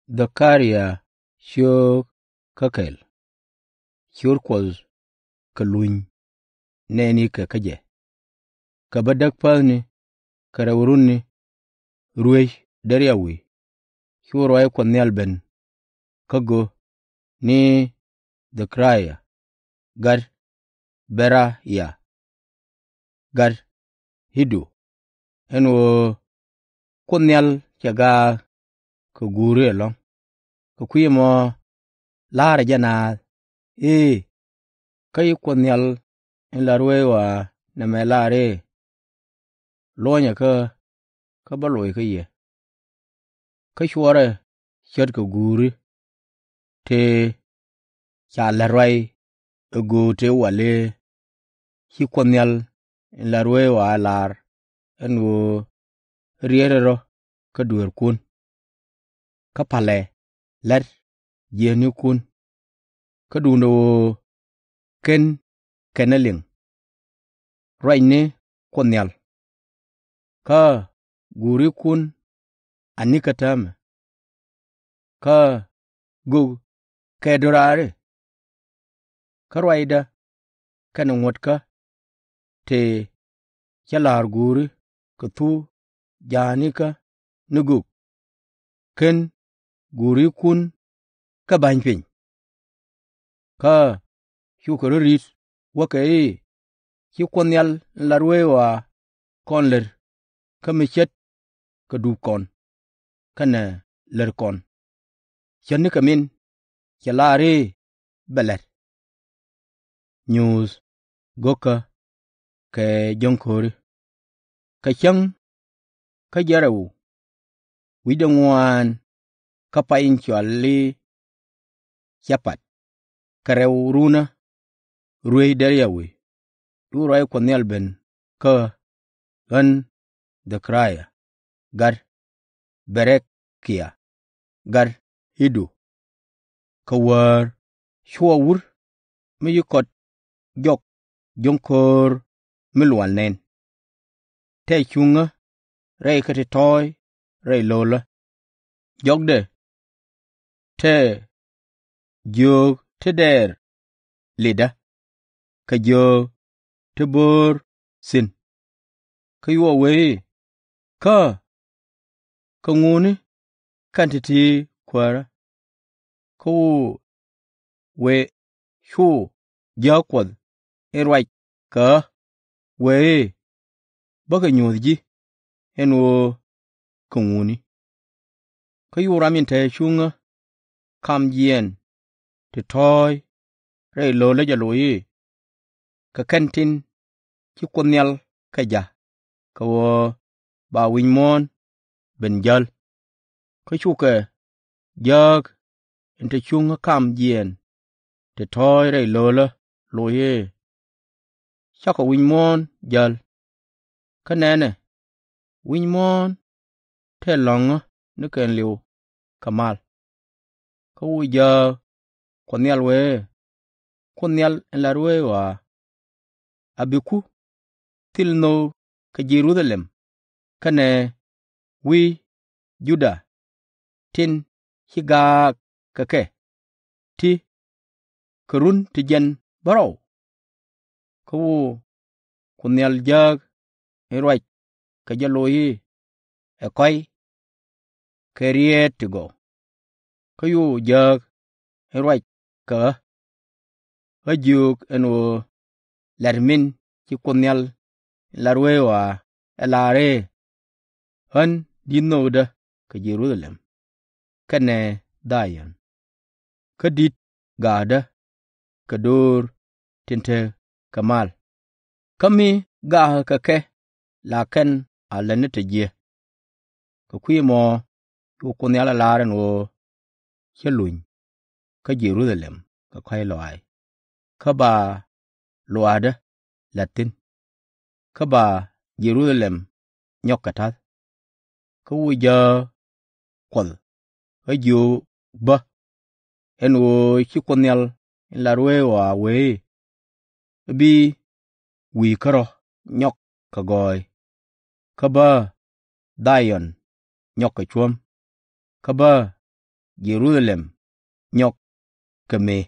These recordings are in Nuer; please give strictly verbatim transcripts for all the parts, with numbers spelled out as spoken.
Dhɛ-ka-ria ciöök kä kɛl, ciöt Kuɔth kɛ luny nɛɛnikɛ kä jɛ, kɛ bä däk päthni kɛ rɛw runni ruec dee riaw wi̱i̱. Cu ruac Kuɔth Nhial ben kä gök ni Dhɛ-ka-ria gat Bɛ-ra-yaa gat Ï-do, ɛn ɣöö Kuoth Nhial cɛ gaak kɛ guuri ɛlɔ̱ŋ. Kɛ kui̱ ɛmɔ la̱rä jɛ naath i̱, Kä ci Kuoth Nhial in la ruëëc ɣɔaa nɛmɛ lar i̱, Luɔ̱nyɛ kä, kä bä loc kä yɛ. Kä cuɔrɛ ce̱tkɛ guuri tëë ca la̱t ruac ɛ göök tëë wal i̱, Ci Kuoth Nhial in la ruëëc ɣɔaa lar ɛn ɣöö rietdɛ rɔ kä dueerkun, kä palɛ la̱t jiäknikun, kä duundɛ ɣöö /ken kɛn ɛ liŋ. Ruac ni Kuoth Nhial, kä guurikun anikä täämɛ, kä gök kɛ do̱raari, kä ruacdä kɛnɛ ŋuɔ̱tkä tëë cä la̱r guuri kɛ thuk ja̱a̱nikä ni gök, /ken guurikun kä ba̱ny piny. Kä cukɛ rɔ̱ ri̱t wäkɛ i̱, Ci Kuoth Nhial in la ruëëc ɣɔaa kɔn lät kä mi ce̱tkɛ dup kɔn kɛnɛ lät kɔn, ce̱tnikɛ min cɛ lar i̱ bɛ la̱t. Nyuuth go̱kä kɛ jiäŋkööri. Kɛ cäŋ kä jiɛn rɛw wi̱cdɛ ŋuan kä pay in cɔal i̱ Capat, kɛ rɛw runä ruëëc dee riaw wi̱i̱, cu ruac Kuɔth Nhial ben kä ɣän Dhɛ-ka-ria gat Bɛ-rɛ-yaa gat Ï-do. Kɛ wäär cua wut mi ci kɔt jɔk jiäŋköör mi lual nɛn, tëë cuŋä rɛy kä ti tɔ̱ɔ̱c rɛy lo̱lä. Jɔkdɛ tëë jiök ti dɛɛr litdä, kɛ jiök ti bo̱o̱r thi̱n. Kä cu wee i̱, Kä, kɛ ŋuni kɛn ti̱ti̱, Kuäärä? Kä cu wee, cu jääk Kuɔth in ruac kɛ ɣä wee i̱, Bäkɛ nyuɔ̱th ji̱ ɛn ɣöö kɛ ŋuni. Kä cu ram in te cuŋä kam jiɛɛn ti tɔ̱ɔ̱c rɛy lo̱lä jɛ loc i̱, Kɛ kɛn tin ci Kuoth Nhial kɛ ja̱k kɛ ɣöö ba wi̱c muɔ̱ɔ̱n ben jäl. Kä cukɛ jääk in te cuŋä kam jiɛɛn ti tɔ̱ɔ̱c rɛy lo̱lä loc i̱, Cakɔ wi̱c muɔ̱ɔ̱n jäl. Kä nɛnɛ, wi̱c muɔ̱ɔ̱n tëë lɔ̱ŋä ni kɛɛliw kɛ mal. Kä cu jääk Kuɔth Nhial wee, Kuoth Nhial in la ruëëc ɣɔaa, A biku thil nhök kɛ Jɛ-ru-tha-lɛm kɛnɛ wi̱i̱ Juda tin ci gaak kɛ kɛ, ti kɛ run ti jiɛn bärɔw? Kä cu Kuoth Nhial jääk in ruac kɛ jɛ loc i̱, Ɛ kɔ̱c kɛ rieet ti gɔw. Kä cu jääk in ruac kɛ ɣä, ɣä jiök ɛn ɣöö la̱t min ci Kuoth Nhial in la ruëëc ɣɔaa ɛ lar i̱, Ɣän di̱t nhökdä kɛ Jɛ-ru-tha-lɛm kɛnɛ Dha-yɔn, kä di̱t gaakdä kɛ döör tin tekɛ mal. Kä mi gaakä kɛ kɛ la kɛn a lätni te jiäk. Kɛ kui̱ ɛmɔ cu Kuoth Nhial ɛ lar ɛn ɣöö cä luny kä Jɛ-ru-tha-lɛm kɛ kɔ̱a̱c lɔaac, kä ba lɔaadä la̱t thi̱n, kä ba Jɛ-ru-tha-lɛm nyɔk kɛ ta̱th. Kä cu jääk Kuɔth ɣä jiök bä ɛn ɣöö ci Kuoth Nhial in la ruëëc ɣɔaa wee i̱, Bi wi̱i̱ kärɔ̱ nyɔk kɛ gɔɔy, kä bä Dha-yɔn nyɔk kɛ cuäm, kä bä Jɛ-ru-tha-lɛm nyɔk kɛ mëë.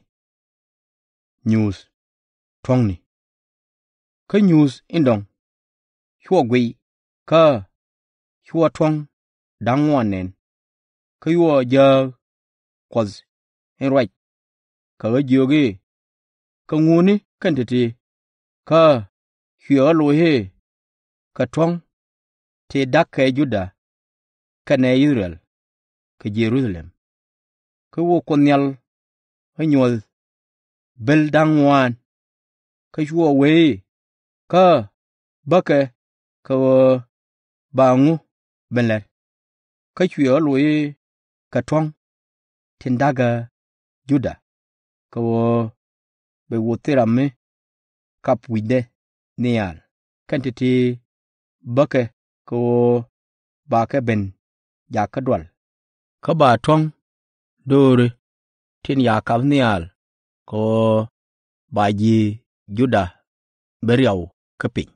Nyuuth tuɔ̱ŋni. Kä nyuuth in dɔ̱ŋ cuɔ guiy, kä cuɔ tuɔ̱ŋ da̱ŋ ŋuan nɛn. Kä cuɔ jääk Kuɔth in ruac kɛ ɣä jiök i̱, Kɛ ŋuni kɛn ti̱ti̱, kä cuɛ ɣä loc i̱ kɛ tuɔ̱ŋ tin da̱kɛ Juda kɛnɛ I-thɛ-rɛl kɛ Jɛ-ru-tha-lɛm. Kä cu Kuoth Nhial ɣä nyuɔ̱th bel da̱ŋ ŋuan. Kä cuɛ wee i̱, Kä bäkɛ kɛ ɣöö ba ŋu ben la̱t? Kä cuɛ ɣä loc i̱ kɛ tuɔ̱ŋ tin da̱kɛ Juda, kɛ ɣöö bi Kuoth in ram mi kap wi̱cdɛ nhial kɛn ti̱ti̱ bäkɛ, kɛ ɣöö bakɛ ben jakä dual. Kä ba tuɔ̱ŋ do̱ri tin ca kap nhial, kɛ ɣöö ba ji̱ Juda ben riaw kä piny.